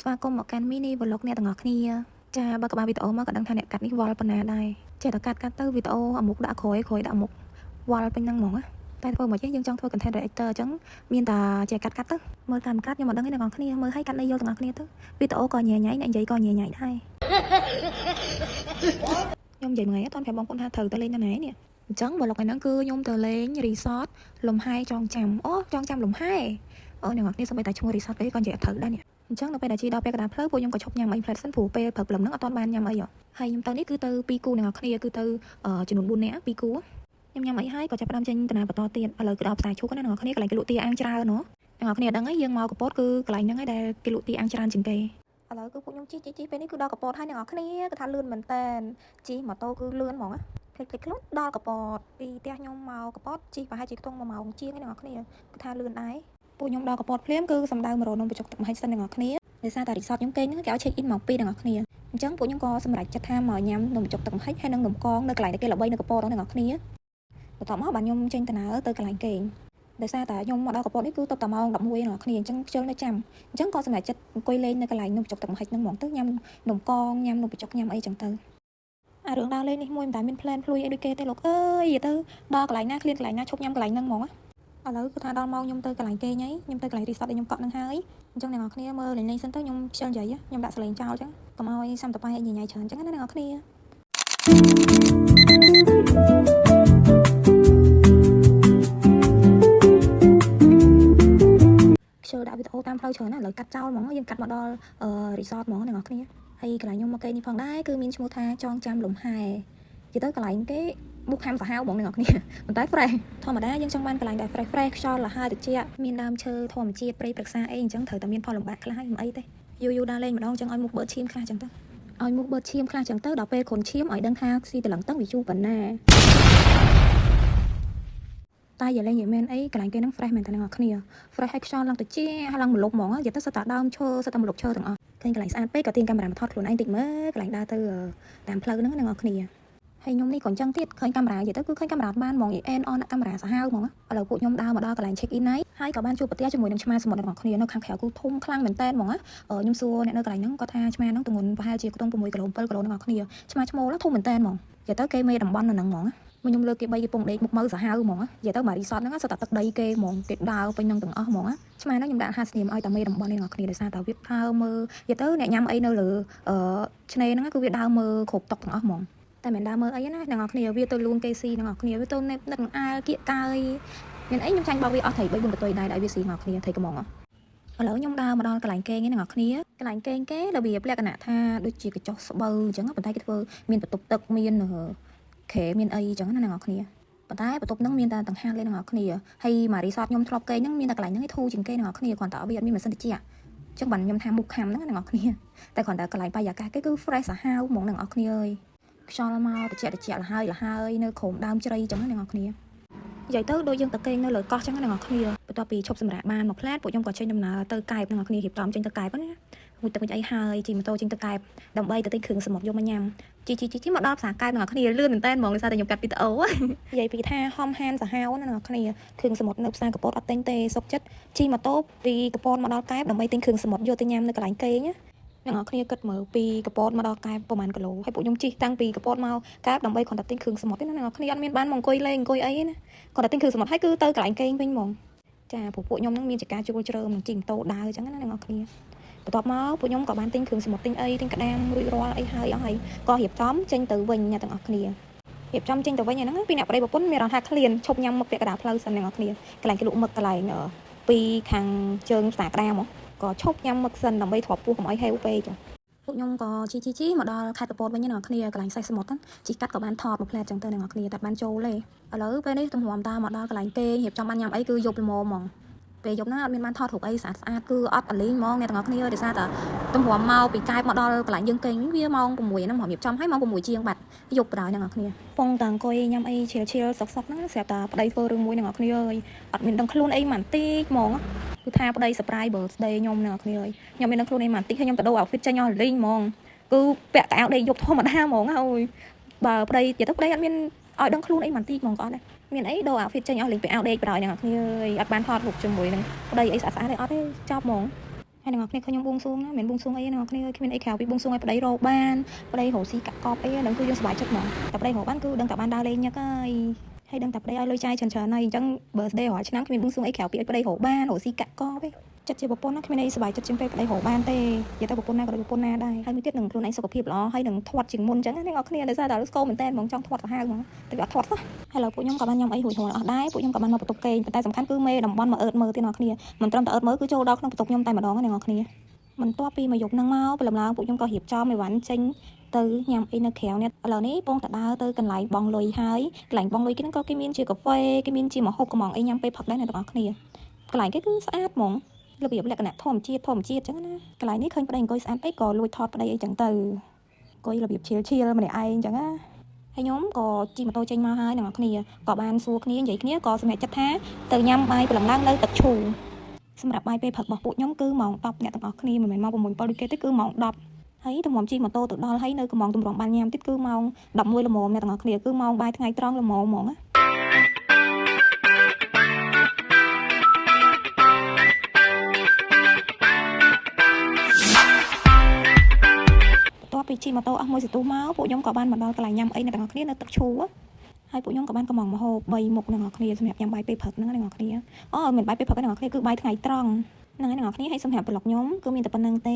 ស្វាគមន៍មកកាន់ mini vlog អ្នកទាំងអស់គ្នាចាបើក្បាលវីដេអូមកក៏ដឹងថាអ្នកកាត់នេះវល់ប៉ុណ្ណាដែរចេះតែកាត់កាត់ទៅវីដេអូអាមុខដាក់ក្រោយក្រោយដាក់មុខវល់ពេញហ្នឹងហ្មងណាតែធ្វើមកចេះយើងចង់ធ្វើ content creator អញ្ចឹងមានតែចេះកាត់កាត់ទៅមើលតាមកាត់ខ្ញុំមិនដឹងទេអ្នកទាំងអស់គ្នាមើលឲ្យកាត់នៃយល់ទាំងអស់គ្នាទៅវីដេអូក៏ញ៉ៃញ៉ៃអ្នកនិយាយក៏ញ៉ៃញ៉ៃដែរខ្ញុំនិយាយមួយថ្ងៃអត់ទាន់ប្រាប់បងប្អូនថាត្រូវទៅលេងនៅណានេះអញ្ចឹង vlog ហ្នឹងគឺខ្ញុំទៅលេង resort លំហែចងចាំអូចងចាំលំហែអូអ្នកនរគ្នាសូម្បីតែឈ្មោះ resort គេក៏និយាយអត់ត្រូវដែរនេះអញ្ចឹងនៅពេលដែលជិះដល់ពាក់កណ្ដាលផ្លូវពួកខ្ញុំក៏ឈប់ញ៉ាំអីផ្លែសិនព្រោះពេលព្រឹកព្រលឹមហ្នឹងអត់ទាន់បានញ៉ាំអីហ៎ហើយខ្ញុំទៅនេះគឺទៅពីរគូអ្នកនរគ្នាគឺទៅចំនួន4នាក់ពីរគូខ្ញុំញ៉ាំអីហើយក៏ចាប់ផ្ដើមចេញដំណើរបន្តទៀតឥឡូវគឺដល់ផ្សារឈូកណាអ្នកនរគ្នាកន្លែងគេលក់ទាអាំងច្រើនណោះអ្នកនរគ្នាដឹងហើយយើងមកកពតគឺកន្លែងហ្នឹងហើយដែលគេលក់ទាអាំងច្រើនជាងគេឥឡូវគឺពួកខ្ញុំជិះជិះជិះពេលនេះគឺដល់កពតហើយអ្នកនរគ្នាគឺថាលឿនមែនតើជិះម៉ូតូគឺលឿនហ្មងណាភ្លេចភ្លេចខ្លួនដល់កពតពីផ្ទះខ្ញុំមកកពតជិះប្រហែលជាខ្ទង់1ម៉ោងជាងឯអ្នកនរគ្នាគឺថាលឿនដែរពួកខ្ញុំដល់កពតភ្លាមគឺសំដៅមករកនំបញ្ចុកទឹកម្ហិចសិនអ្នកនរគ្នាដោយសារតែ resort ខ្ញុំគេងហ្នឹងគេឲ្យ check in ម៉ោង2អ្នកនរគ្នាអញ្ចឹងពួកខ្ញុំក៏សម្រេចចិត្តថាមកញ៉ាំនំបញ្ចុកទឹកម្ហិចហើយនិងនំកងនៅកន្លែងដែលគេល្បីនៅកពតហ្នឹងអ្នកនរគ្នាបន្ទាប់មកបានខ្ញុំចេញដំណើរទៅកន្លែងគេងដោយសារតែខ្ញុំមកដល់កពតនេះគឺទៅតែម៉ោង11អ្នកនរគ្នាអញ្ចឹងខ្ជិលនៅចាំអញ្ចឹងក៏សម្រេចចិត្តអង្គុយលេងនៅកន្លែងនំបញ្ចុកទឹកម្ហិចហ្នឹងហ្មងទៅញ៉ាំនំកងញ៉ាំនំបញ្ចុកញ៉ាំអីចឹងទៅអារឿងដើរលេងនេះមួយមិនតែមាន plan ភ្លួយអីដូចគេទេលោកអើយនិយាយទៅដល់កន្លែងណាឃ្លានកន្លែងណាឈប់ញ៉ាំកន្លែងហ្នឹងហ្មងឥឡូវគឺថាដល់ម៉ោងខ្ញុំទៅកន្លែងគេងហើយខ្ញុំទៅកន្លែង resort ដែលខ្ញុំកក់ហ្នឹងហើយអញ្ចឹងអ្នកនរគ្នាមើលលេងលេងសិនទៅខ្ញុំខ្ជិលនិយាយខ្ញុំដាក់សលេងចោលអញ្ចឹងកុំឲ្យសាំតប៉ៃឲ្យញញ៉ៃច្រើនអញ្ចឹងណាអ្នកនរគ្នា ខ្ជិលដាក់វីដេអូតាមផ្លូវច្រើនណាស់ឥឡូវកាត់ចោលហ្មងយើងកាត់មកដល់ resort ហ្មងអ្នកនរគ្នាហើយកន្លែងខ្ញុំមកគេនេះផងដែរគឺមានឈ្មោះថាចងចាំលំហែនិយាយទៅកន្លែងគេមុខខាំសាហាវហ្មងអ្នកនរគ្នាប៉ុន្តែ fresh ធម្មតាយើងចង់បានកន្លែងដែល fresh fresh ខ្យល់លហើយត្រជាក់មានដើមឈើធម្មជាតិព្រៃព្រឹក្សាអីអញ្ចឹងត្រូវតែមានផលលំបាកខ្លះហើយមិនអីទេយូរយូរដើរលេងម្ដងចង់ឲ្យមុខបឺតឈាមខ្លះអញ្ចឹងទៅឲ្យមុខបឺតឈាមខ្លះអញ្ចឹងទៅដល់ពេលគ្រុនឈាមឲ្យដឹងថាស៊ីតឡឹងតឹងវាជូរប៉ុណ្ណាតែយាយលេងយាយមែនអីកន្លែងគេហ្នឹង fresh មែនតើអ្នកនរគ្នា fresh ឲ្យខ្យល់ឡើងត្រជាហើយឡើងម្លប់ហ្មងនិយាយទៅសុទ្ធតែដើមឈើសុទ្ធតែម្លប់ឈើទាំងអស់ឃើញកន្លែងស្អាតពេកក៏ទាញកាមេរ៉ាមកថតខ្លួនឯងតិចមើលកន្លែងដើរទៅតាមផ្លូវហ្នឹងអ្នកនរគ្នាហើយខ្ញុំនេះក៏អញ្ចឹងទៀតឃើញកាមេរ៉ានិយាយទៅគឺឃើញកាមេរ៉ាបានហ្មងអេនអនកាមេរ៉ាសាហាវហ្មងឥឡូវពួកខ្ញុំដើរមកដល់កន្លែង check in ហើយហើយក៏បានជួបប្រទះជាមួយនឹងឆ្មាសមុទ្រអ្នកនរគ្នានៅខាងក្រៅគឺធំខ្លាំងមែនតើហ្មងខ្ញុំសួរអ្នកនៅកន្លែងហ្នឹងគាត់ថាឆ្មាហ្នឹងទម្ងន់ប្រហែលជាខ្ទង់6គីឡូ7គីឡូអ្នកនរគ្នាឆ្មាឈ្មោលធំមែនតើហ្មងនិយាយទៅគេមេតំបន់នៅហ្នឹងហ្មងមកខ្ញុំលើកគេ3គេពងដេកមុខមើសាហាវហ្មងនិយាយទៅមក resort ហ្នឹងសុទ្ធតែទឹកដីគេហ្មងគេដើរពេញហ្នឹងទាំងអស់ហ្មងឆ្មាហ្នឹងខ្ញុំដាក់ហាស្នាមឲ្យតែមេតំបន់នេះអ្នកគ្នាដោយសារតែវាដើរមើលនិយាយទៅអ្នកញ៉ាំអីនៅលើអឺឆ្នេរហ្នឹងគឺវាដើរមើលគ្រប់តុទាំងអស់ហ្មងតែមិនដើរមើលអីណាអ្នកនរគ្នាវាទៅលួងគេស៊ីអ្នកនរគ្នាវាទៅណេបនឹកអើគៀកកាយមានអីខ្ញុំចាញ់បោកវាអស់ត្រី3 4កតុយដែរឲ្យវាស៊ីអ្នកនរគ្នាត្រីកំងឥឡូវខ្ញុំដើរមកដល់កន្លែងគេងនេះអ្នកនរគ្នាកន្លែងគេងគេរបៀបលក្ខណៈថាដូចជាកញ្ចុះស្បូវអញ្ចឹងប៉ុន្តែគេធ្វើមានបន្ទប់ទឹកមានក្រែមានអីអញ្ចឹងណាអ្នកនរគ្នាប៉ុន្តែបន្ទប់ហ្នឹងមានតែដង្ហាលេអ្នកនរគ្នាហើយមក resort ខ្ញុំធ្លាប់គេងហ្នឹងមានតែកន្លែងហ្នឹងឯងធូរជាងគេអ្នកនរគ្នាគ្រាន់តែវាអត់មានម៉ាស៊ីនត្រជាក់អញ្ចឹងបានខ្ញុំថាមុខខាំហ្នឹងអ្នកនរគ្នាតែគ្រាន់តែកន្លែងបរិយាកាសគេគឺ fresh សាហាវហ្មងអ្នកនរគ្នាអើយខ្យល់មកត្រជាក់ត្រជាក់លហើយលហើយនៅក្រោមដើមជ្រៃអញ្ចឹងណាអ្នកនរគ្នានិយាយទៅដូចយើងតកេងនៅលើកោះអញ្ចឹងណាអ្នកនរគ្នាបន្ទាប់ពីឈប់សម្រាកបានមួយផ្លែតពួកខ្ញុំក៏ចេញដំណើរទៅកែបអ្នកនរគ្នារៀបចំចេញទៅកែបណាមួយទឹកមួយអីហើយជិះម៉ូតូចេញទៅកែបដើម្បីទៅទិញគ្រឿងសមុទ្រយកមកញ៉ាំជីជីជីជីមកដល់ផ្សារកែបអ្នកនរគ្នាលឿនមែនតើហ្មងដោយសារតែខ្ញុំកាត់វីដេអូនិយាយពីថាហំហានសាហាវណាអ្នកនរគ្នាគ្រឿងសមុទ្រនៅផ្សារកពតអត់ទិញទេសុកចិត្តជិះម៉ូតូពីកពតមកដល់កែបដើម្បីទិញគ្រឿងសមុទ្រយកទៅញ៉ាំនៅកន្លែងគេងណាអ្នកនរគ្នាគិតមើលពីកពតមកដល់កែបប្រហែលគីឡូហើយពួកខ្ញុំជិះតាំងពីកពតមកកែបដើម្បីគ្រាន់តែទិញគ្រឿងសមុទ្រទេណាអ្នកនរគ្នាអត់មានបានមកអង្គុយលេងអង្គុយអីទេណាគ្រាន់តែទិញគ្រឿងសមុទ្រហើយគឺទៅកន្លែងគេងវិញហ្មងចាព្រោះពួកខ្ញុំនឹងមានចការជួលជ្រើមនឹងជិះម៉ូតូដើរអញ្ចឹងណាអ្នកនរគ្នាបន្ទាប់មកពួកខ្ញុំក៏បានទិញគ្រឿងសមុទ្រទិញអីទិញក្តាមរួចរាល់អីហើយអស់ហើយក៏រៀបចំចេញទៅវិញអ្នកទាំងអស់គ្នារៀបចំចេញទៅវិញហ្នឹងពីអ្នកប្តីប្រពន្ធមានអារម្មណ៍ថាឃ្លានឈប់ញ៉ាំមឹកពាក់កណ្ដាលផ្លូវសិនអ្នកនរគ្នាកន្លែងគេលក់មឹកកន្លែងពីខាងជើងផ្សារក្តាមក៏ឈប់ញ៉ាំមឹកសិនដើម្បីទ្រាំពោះកុំឲ្យហេវពេកពួកខ្ញុំក៏ជីជីជីមកដល់ខេត្តកពតវិញអ្នកនរគ្នាកន្លែងសេះសមុទ្រហ្នឹងជីកាត់ក៏បានថតមួយផ្លែតចឹងទៅអ្នកនរគ្នាតែបានចូលទេឥឡូវពេលនេះទំរំតាមមកដល់កន្លែងគេរៀបចំបានញ៉ាំអីគឺយប់ល្មមហ្មងពេលយប់ហ្នឹងអត់មានបានថតរូបអីស្អាតស្អាតគឺអត់អលីងហ្មងអ្នកទាំងអស់គ្នាដោយសារតែទំរំមកពីកែបមកដល់កន្លែងយើងគេងវាម៉ោង6ហ្នឹងហ្មងរៀបចំឲ្យម៉ោង6ជាងបាត់យប់បណ្ដោយអ្នកនរគ្នាពងតាអង្គុយញ៉ាំអីឈៀលឈៀលសុកសុកហ្នឹងស្រាប់តែប្តីធ្វើរឿងមួយអ្នកនរគ្នាអើយអត់មានដឹងខ្លួនអីម៉ាន់តិចហ្មងគឺថាប្តី surprise birthday ខ្ញុំអ្នកនរគ្នាអើយខ្ញុំមានដឹងខ្លួនអីម៉ាន់តិចហើយខ្ញុំទៅដូរ outfit ចេញអស់លេងហ្មងគឺពាក់កៅអៅដេកយប់ធម្មតាហ្មងហើយបើប្តីនិយាយទៅប្តីអត់មាន ឲ្យដឹងខ្លួនអីមិនតិចហ្មងក៏អត់ដែរមានអីដូរ outfit ចេញអស់លេងពាក់អាវដេកបណ្ដោយអ្នកនរគ្នាអើយអត់បានថតរូបជាមួយនឹងប្តីអីស្អាតស្អាតទេអត់ទេចប់ហ្មង ហើយអ្នកនរគ្នាឃើញខ្ញុំបួងសួងណាមិនមែនបួងសួងអីទេអ្នកនរគ្នាគ្មានអីក្រៅពីបួងសួងឲ្យប្តីរកបានប្តីរកស៊ីកាក់កបអីហ្នឹងគឺយើងសប្បាយចិត្តហ្មងតែប្តីរកបានគឺដឹងតែបានដើរលេងញឹកហើយហើយដឹងតែប្តីឲ្យលុយចាយច្រើនច្រើនហើយអញ្ចឹង birthday រាល់ឆ្នាំគ្មានបួងសួងអីក្រៅពីឲ្យប្តីរកបានរកស៊ីកាក់កបទេចិត្តជាប្រពន្ធណាគ្មានអីសប្បាយចិត្តជាងពេលប្តីរកបានទេនិយាយទៅប្រពន្ធណាក៏ដូចប្រពន្ធណាដែរហើយមួយទៀតនឹងខ្លួនឯងសុខភាពល្អហើយនឹងធាត់ជាងមុនអញ្ចឹងណាអ្នកនរគ្នាដោយសារតែស្គមមែនតើហ្មងចង់ធាត់សាហាវហ្មងតែវាអត់ធាត់សោះហើយឥឡូវពួកខ្ញុំក៏បានញ៉ាំអីរួចរាល់អស់ដែរពួកខ្ញុំក៏បានមកបន្ទប់គេងប៉ុន្តែសំខាន់គឺមេតំបន់មកអឺតមើលទៀតអ្នកនរគ្នាមិនត្រឹមតែអឺតមើលគឺចូលដល់ក្នុងបន្ទប់ខ្ញុំតែម្ដងណាអ្នកនរគ្នាបន្ទាប់ពីមកយប់ហ្នឹងមកព្រលឹមឡើងពួកខ្ញុំក៏រៀបចំអីវ៉ាន់ចេញទៅញ៉ាំអីនៅក្រៅនេះឥឡូវនេះពងតដើរទៅកន្លែងបងលុយហើយកន្លែងបងលុយគេហ្នឹងក៏គេមានជាកាហ្វេគេមានជាម្ហូបកំងអីញ៉ាំពេលផឹកដែរអ្នកទាំងអស់គ្នាកន្លែងគេគឺស្អាតហ្មងរបៀបលក្ខណៈធម្មជាតិធម្មជាតិអញ្ចឹងណាកន្លែងនេះឃើញប្តីអង្គុយស្អាតពេកក៏លួចថតប្តីអីចឹងទៅអង្គុយរបៀប chill chill ម្នាក់ឯងអញ្ចឹងណាហើយខ្ញុំក៏ជិះម៉ូតូចេញមកហើយអ្នកនរគ្នាក៏បានសួរគ្នានិយាយគ្នាក៏សម្រេចចិត្តថាទៅញ៉ាំបាយព្រលឹមឡើងនៅទឹកឈូសម្រាប់បាយពេលព្រឹករបស់ពួកខ្ញុំគឺម៉ោង10អ្នកទាំងអស់គ្នាមិនមែនម៉ោង6 7ដូចគេទេគឺម៉ោង10ហើយតម្រាំជិះម៉ូតូទៅដល់ហើយនៅកំងតម្រាំបានញ៉ាំទៀតគឺម៉ោង11ល្មមអ្នកទាំងអស់គ្នាគឺម៉ោងបាយថ្ងៃត្រង់ល្មមហ្មងណា បន្ទាប់ពីជិះម៉ូតូអស់មួយសន្ទុះមកពួកខ្ញុំក៏បានមកដល់កន្លែងញ៉ាំអីអ្នកទាំងអស់គ្នានៅទឹកឈូហើយពួកខ្ញុំក៏បានកំងម្ហូប3មុខអ្នកទាំងអស់គ្នាសម្រាប់ញ៉ាំបាយពេលព្រឹកហ្នឹងអ្នកទាំងអស់គ្នាអូមិនបាយពេលព្រឹកទេអ្នកទាំងអស់គ្នាគឺបាយថ្ងៃត្រង់ហ្នឹងហើយអ្នកទាំងអស់គ្នាហើយសម្រាប់ប្លុកខ្ញុំគឺមានតែប៉ុណ្្នឹងទេ។